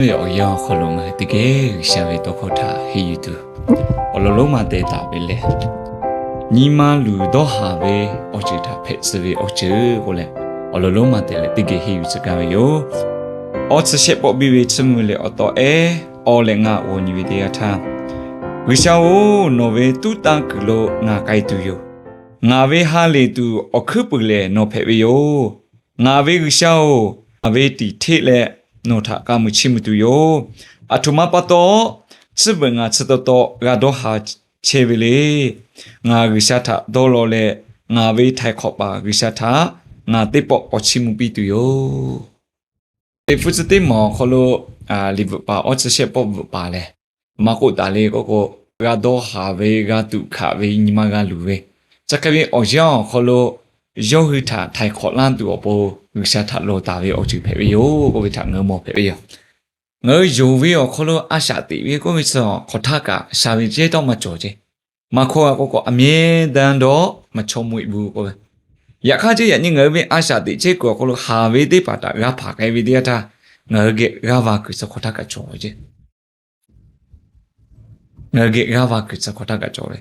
Awˬ yanˇ awˬ hk'aw lo ngaˬ hui teˇ geh G'uiˬsha ve tawˇ hkawˇ htaꞈ henˇ yuˬ tuˬ, awˬ lawn lonˉ ma teh taˍ ve lehˬ, nyi ma luˬ dawˇ haˍ ve awˬ ceuˬ htaꞈ hpehꞈ tcuh ve awˬ ceuˬ k'oˆ leh, awˬ lawn lonˉ ma teh leh teˇ geh henˇ yuˬ tcuh gaˇ ve yoˬ. Awˬ tcuh shehˆ pawˆ biˇ ve tsuhˇ mvuh leh awˬ taw ehˉ awˬ leh ngaˇ awˬ nyi ve teˇ yanˇ htaˇ, G'uiˬsha-oˬ, nawˬ ve tuˉ tanˇ kuiˬ lo ngaˬ k'ai tuˬ yoˬ. Ngaˬ ve ha lehˬ tuˬ awˬ hkuiˉ puiˍ lehˬ nawˬ hpehꞈ ve yoˬ. Ngaˬ ve G'uiˬsha-oˬ, ngaˬ ve tiꞈ hteˆ leh nawˬ htaꞈ k'a muiˬ chiˇ mvuh tuˬ yoˬ. Aˬ htoꞈ ma pa taw, tcuhˉ beuꞈ ngaˬ tcuh taw taw g'a dawˇ haˍ chehˇ ve le. Ngaˬ G'uiˬsha htaꞈ dawˇ law leh, ngaˬ ve htaiˍ hk'awꞈ paˍ G'uiˬsha htaꞈ ngaˬ teˇ pawˆ k'awꞈ chiˇ mvuh piˇ tuˬ yoˬ. Liꞈ hpu chi teˇ maˬ awˬ hk'aw lo, liꞈ bvuhꞈ paˍ awˬ tcuh shehˆ pawˆ bvuhꞈ paˍ lehˬ, maˇ k'oˆ taˍ le k'oˆ k'o, g'a dawˇ haˍ ve, g'a tuꞈ hkaꞈ ve, nyi ma g'a luˬ ve, chi hk'e ve awˬ yanˇ awˬ hk'aw lo yawˇ hui htaꞈ htaiˍ hk'awꞈ laˇ tuˬ awˬ pon G'uiˬsha htaꞈ lawˬ taˍ ve awˬ ceuˬ hpehꞈ ve yoˬ k'oˆ ve htaꞈ ngaˬ hui mawˬ hpehꞈ ve yoˬ. Ngaˬ hui yonˍ ve awˬ hk'aw lo a shaꞈ teꞈ ve k'oˆ ve chi hk'awꞈ htaˇ kaꞈ sha ve cehˇ tawˇ maˇ cawˬ ceˇ. Maˇ hkawˇ g'a k'oˆ k'o, အမြဲတမ်းတော့ မချောမွေ့ဘူး k'oˆ ve, yaꞈ hk'aˇ ceˇ yaꞈ nyi ngaˬ hui ve a shaꞈ teꞈ chehˇ kuiˬ awˬ hk'aw lo haˍ ve teˇ hpaˍ htaꞈ g'a hpanˍ k'ai ve teˇ yanˇ htaˇ, ngaˬ hui geh g'aˇ va kuiˬ chi hk'awꞈ htaˇ kaꞈ cawˬ ve ceˇ. Ngaˬ hui geh g'aˇ va kuiˬ chi hk'awꞈ htaˇ kaꞈ cawˬ ve,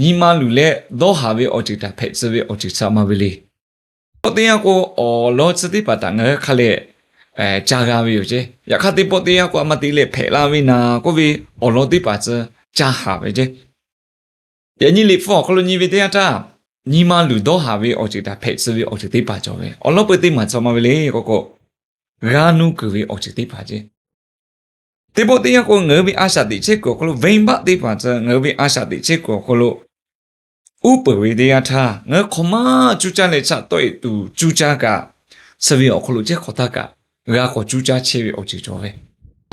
nyi ma luˬ leh dawˇ haˍ ve awˬ ceuˬ htaꞈ hpehꞈ tcuh ve awˬ ceuˬ chi maˇ ve le. K'oˆ teˇ yanˇ k'o, awˬ lawn chi teˇ hpaˍ htaꞈ ngaˬ hui hk'a leh ca g'a ve yoˬ ceˇ. Yaꞈ hk'aˇ teˇ pawˆ teˇ yanˇ k'o, a ma te leh hpehꞈ la ve naˍ k'oˆ ve awˬ lawn teˇ hpaˍ chi ca haˍ ve ceˇ. Yaꞈ nyi liꞈ hpu awˬ hk'aw lo nyi ve teˇ yanˇ htaˇ, nyi ma luˬ dawˇ haˍ ve awˬ ceuˬ htaꞈ hpehꞈ tcuh ve awˬ ceuˬ teˇ hpaˍ cawˬ ve, awˬ lawn peuˬ teˇ maˬ cawˬ maˇ ve le k'oˆ k'o, g'a nuˇ kuiˬ ve awˬ ceuˬ teˇ hpaˍ ceˇ. Teˇ pawˆ teˇ yanˇ k'o, ngaˬ hui ve a shaꞈ teꞈ chehˇ kuiˬ awˬ hk'aw lo venˇbaˆ teˇ hpaˍ tcuh, ngaˬ hui ve a shaꞈ teꞈ chehˇ kuiˬ awˬ hk'aw lo uˉ peunˍ ve teˇ yanˇ htaˇ, ngaˬ hui hk'awꞈ maˇ cuˇ caˇ leh chaꞈ tawˆ e tuˬ cuˇ caˇ kaꞈ, chi ve awˬ hk'aw lo cehˇ hk'awꞈ htaˇ kaꞈ g'a k'awꞈ cuˇ caˇ chehˇ ve awˬ ceuˬ cawˬ ve,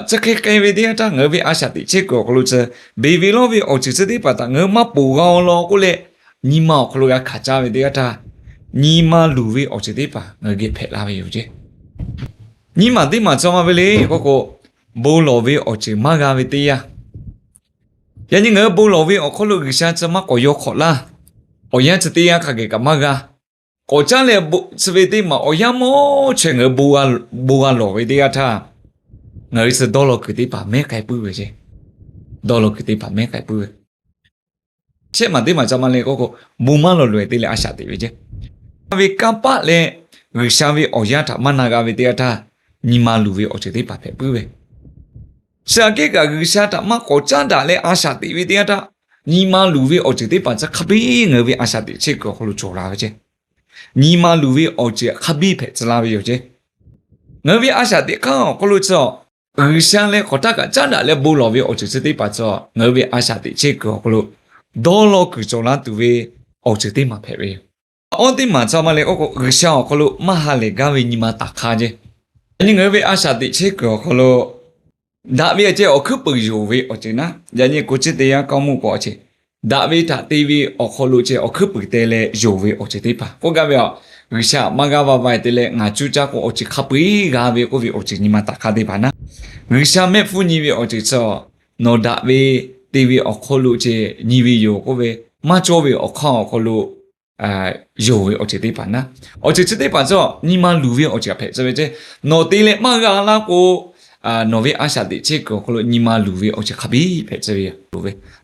chi hk'e k'ai ve teˇ yanˇ htaˇ, ngaˬ hui ve a shaꞈ teꞈ chehˇ kuiˬ awˬ hk'aw lo tcuh, beˬ ve lawˇ ve awˬ ceuˬ chi teˇ hpaˍ htaꞈ ngaˬ hui maˇ ponˬ g'a-o law k'oˆ leh, nyi ma awˬ hk'aw lo g'a hkanˍ caˇ ve teˇ yanˇ htaˇ, nyi ma luˬ ve awˬ ceuˬ teˇ hpaˍ ngaˬ hui geh hpehꞈ la ve yoˬ ceˇ. Nyiˇ maˬ teˇ maˬ cawˬ maˇ ve le k'oˆ k'o, bon lawˬ ve awˬ ceuˬ maˇ g'a ve teˇ yanˇ. Yaꞈ nyi ngaˬ hui bon lawˬ ve awˬ hk'aw lo G'uiˬsha chi maˇ k'awꞈ yaw hk'awꞈ laˇ. Awˬ yanˇ chi teˇ yanˇ hk'a geh kaꞈ maˇ g'a. K'awꞈ caˉ leh chi ve teˇ maˬ awˬ yanˇ mawˇ chaweh ngaˬ hui bon g'a lawˬ ve teˇ yanˇ htaˇ, ngaˬ hui chi dawˇ law kuiˬ teˇ hpaˍ mehˉ k'ai puiˉ ve ceˇ. Dawˇ law kuiˬ teˇ hpaˍ mehˉ k'ai puiˉ ve, shehˆ maˬ teˇ maˬ cawˬ maˇ le k'oˆ k'o, bon maˇ lawˬ loꞈ e te leh a shaꞈ teꞈ ve ceˇ. Ve kanˇ paˆ leh G'uiˬsha ve awˬ yanˇ htaꞈ maˇ na g'a ve teˇ yanˇ htaˇ, nyi ma luˬ ve awˬ ceuˬ teˇ hpaˍ hpehꞈ puiˉ ve, chi aꞈ kehˉ kaꞈ G'uiˬsha htaꞈ maˇ k'awꞈ caˉ daꞈ leh a shaꞈ teꞈ ve teˇ yanˇ htaˇ, nyi ma luˬ ve awˬ ceuˬ teˇ hpaˍ chi hk'a biˇ ngaˬ hui ve a shaꞈ teꞈ chehˇ kuiˬ awˬ hk'aw lo cawˬ la ve ceˇ. Nyi ma luˬ ve awˬ ceuˬ hk'a biˇ hpehꞈ tcuh la ve yoˬ ceˇ. Ngaˬ hui ve a shaꞈ teꞈ hk'aˇ awˬ hk'aw lo chi, G'uiˬsha leh hk'awꞈ htaˇ kaꞈ caˉ daꞈ leh bon lawˬ ve awˬ ceuˬ chi teˇ hpaˍ chi, ngaˬ hui ve a shaꞈ teꞈ chehˇ kuiˬ awˬ hk'aw lo dawˇ law kuiˬ cawˬ la tuˬ ve awˬ ceuˬ teˇ maˬ hpehꞈ ve yoˬ. Awˬ teˇ maˬ cawˬ maˇ le k'oˆ k'o, G'uiˬsha awˬ hk'aw lo maˇ ha lehˬ gaˇ ve nyi ma taˍ hk'aˇ ceˇ. Yaꞈ nyi ngaˬ hui ve a shaꞈ teꞈ chehˇ kuiˬ awˬ hk'aw lo daꞈ ve awˬ ceh awˬ hkuiˉ puiˍ yonˍ ve awˬ ceuˬ naˉ, yaꞈ nyi ကိုယ်ကျင့်တရားကောင်းမှု k'o awˬ ceh, daꞈ ve htaꞈ te ve awˬ hk'aw lo ceh awˬ hkuiˉ puiˍ te leh yonˍ ve awˬ ceuˬ teˇ hpaˍ k'oˆ gaˇ ve a. G'uiˬsha maˇ g'aˇ va va te leh ngaˬ cuˇ caˇ k'o awˬ ceuˬ hk'a peu-eˬ g'a ve k'oˆ ve awˬ ceuˬ nyi ma taˍ hk'aˇ teˇ hpaˍ naˉ, G'uiˬsha mehˆ hpfuhˇ nyi ve awˬ ceuˬ chi, nawˬ daꞈ ve te ve awˬ hk'aw lo ceh nyi ve yoˬ k'oˆ ve, maˇ cawˇ ve awˬ hk'aˇ awˬ hk'aw lo yonˍ ve awˬ ceuˬ teˇ hpaˍ naˉ, awˬ ceuˬ chi teˇ hpaˍ chi nyi ma luˬ ve awˬ ceuˬ hpehꞈ tcuh ve ceˇ. Nawˬ te leh maˇ g'a laˇ k'o, nawˬ ve a shaꞈ teꞈ chehˇ kuiˬ awˬ hk'aw lo nyi ma luˬ ve awˬ ceuˬ hk'a biˇ hpehꞈ tcuh ve yoˬ.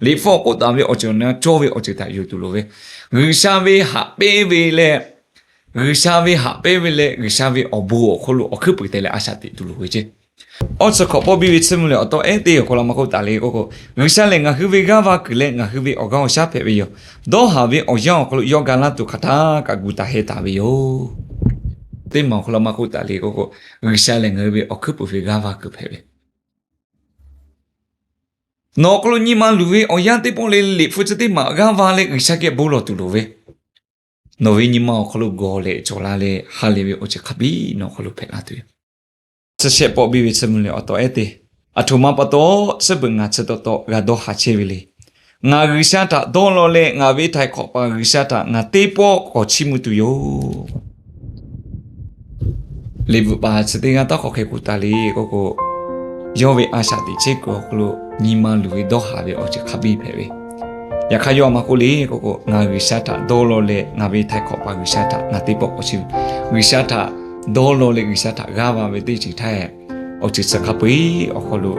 Liꞈ hpu awˬ k'oˆ taˍ ve awˬ ceuˬ awˬ na cawˇ ve awˬ ceuˬ htaꞈ yonˍ tuˬ loˍ ve, G'uiˬsha ve haꞈ pehnˇ ve leh, G'uiˬsha ve haꞈ pehnˇ ve leh G'uiˬsha ve awˬ bon awˬ hk'aw lo awˬ hkuiˉ puiˍ te leh a shaꞈ teꞈ tuˬ loˍ ve ceˇ. Awˬ chi hk'awꞈ pawˆ biˇ ve tsuhˇ mvuh leh awˬ taw ehˉ teˇ awˬ hk'aw lo maˇ k'oˆ taˍ le k'oˆ k'o, G'uiˬsha lehˬ ngaˬ hui ve g'aˇ va kuiˬ leh ngaˬ hui ve awˬ g'aˇ awˬ shaˉ hpehꞈ ve yoˬ. Dawˇ haˍ ve awˬ yanˇ awˬ hk'aw lo yawˇ ga laˇ tuˬ hk'aˬ htaˇ kaꞈ gu taˍ heh taˍ ve yoˬ. Teˇ maˬ awˬ hk'aw lo maˇ k'oˆ taˍ le k'oˆ k'o, G'uiˬsha lehˬ ngaˬ hui ve awˬ hkuiˉ puiˍ ve g'aˇ va kuiˬ hpehꞈ ve, nawˬ awˬ hk'aw lo nyi ma luˬ ve awˬ yanˇ teˇ pawˆ leh liꞈ hpu chi teˇ maˬ g'aˇ va leh G'uiˬsha geh bon lawˬ tuˬ loˍ ve, nawˬ ve nyi ma awˬ hk'aw lo gawˬ leh cawˬ la leh ha lehˬ ve awˬ ceuˬ hk'a biˇ nawˬ awˬ hk'aw lo hpehꞈ la tuˬ yoˬ. Chi shehˆ pawˆ biˇ ve tsuhˇ mvuh leh awˬ taw ehˉ teˇ, aˬ htoꞈ ma pa taw, tcuhˉ beuꞈ ngaˬ tcuh taw taw g'a dawˇ haˍ chehˇ ve le. Ngaˬ G'uiˬsha htaꞈ dawˇ law leh ngaˬ ve htaiˍ hk'awꞈ paˍ G'uiˬsha htaꞈ ngaˬ teˇ pawˆ k'awꞈ chiˇ mvuh tuˬ yoˬ. Liꞈ bvuhꞈ paˍ chi teˇ g'aˇ tawˇ hk'aw hk'e k'oˆ taˍ le k'oˆ k'o, yawˇ ve a shaꞈ teꞈ chehˇ kuiˬ awˬ hk'aw lo nyi ma luˬ ve dawˇ haˍ ve awˬ ceuˬ hk'a biˇ hpehꞈ ve, yaꞈ hk'aˇ yawˇ a ma k'oˆ le k'oˆ k'o, ngaˬ G'uiˬsha htaꞈ dawˇ law leh ngaˬ ve htaiˍ hk'awꞈ paˍ G'uiˬsha htaꞈ ngaˬ teˇ pawˆ k'awꞈ chiˇ mvuh. G'uiˬsha htaꞈ dawˇ law leh G'uiˬsha htaꞈ g'aˇ va ve teˇ ceuˬ htaˇ, awˬ ceuˬ chi hk'a peu-eˬ awˬ hk'aw lo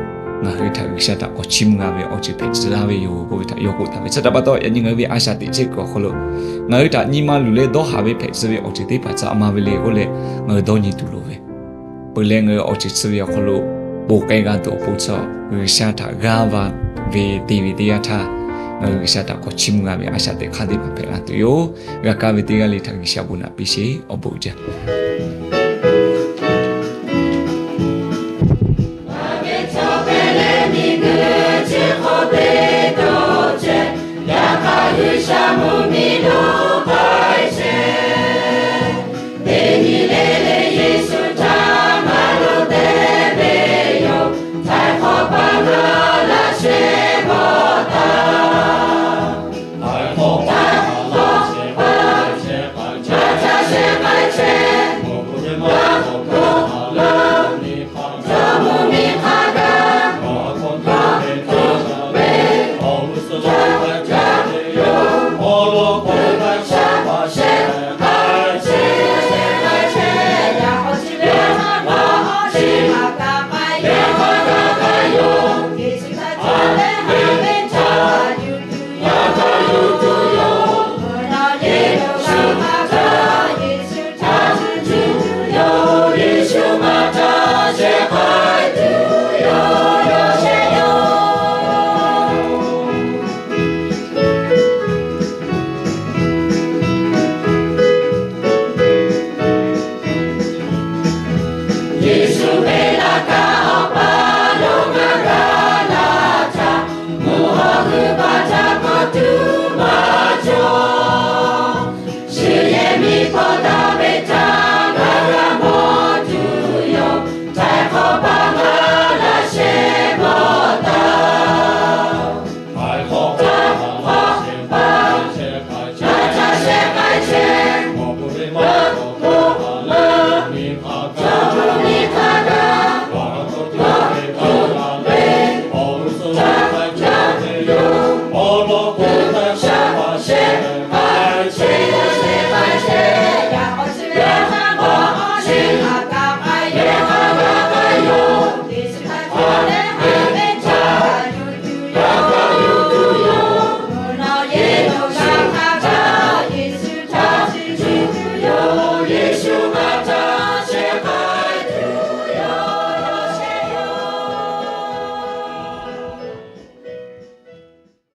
ngaˬ hui htaꞈ G'uiˬsha htaꞈ k'awꞈ chiˇ mvuh g'a ve awˬ ceuˬ hpehꞈ tcuh laˇ ve yoˬ k'oˆ ve htaꞈ yawˇ k'oˆ taˍ ve. Chi htaꞈ pa taw, yaꞈ nyi ngaˬ hui ve a shaꞈ teꞈ chehˇ kuiˬ awˬ hk'aw lo ngaˬ hui htaꞈ nyi ma luˬ leh dawˇ haˍ ve hpehꞈ tcuh ve awˬ ceuˬ teˇ hpaˍ chi a ma ve le k'oˆ leh, ngaˬ hui dawˇ nyi tuˬ loˍ ve. Peuˬ leh, ngaˬ hui awˬ ceuˬ chi ve awˬ hk'aw lo ponˬ k'ai g'a tuˬ awˬ pon chi, G'uiˬsha htaꞈ g'aˇ va ve te ve teˇ yanˇ htaˇ, ngaˬ hui G'uiˬsha htaꞈ k'awꞈ chiˇ mvuh g'a ve a shaꞈ teꞈ hk'aˇ teˇ hpaˍ hpehꞈ la tuˬ yoˬ. G'a kaˇ ve teˇ g'aˇ le htaꞈ G'uiˬsha bon naꞈ piˇ sheˍ. Awˬ bon uiˍ jaˇ.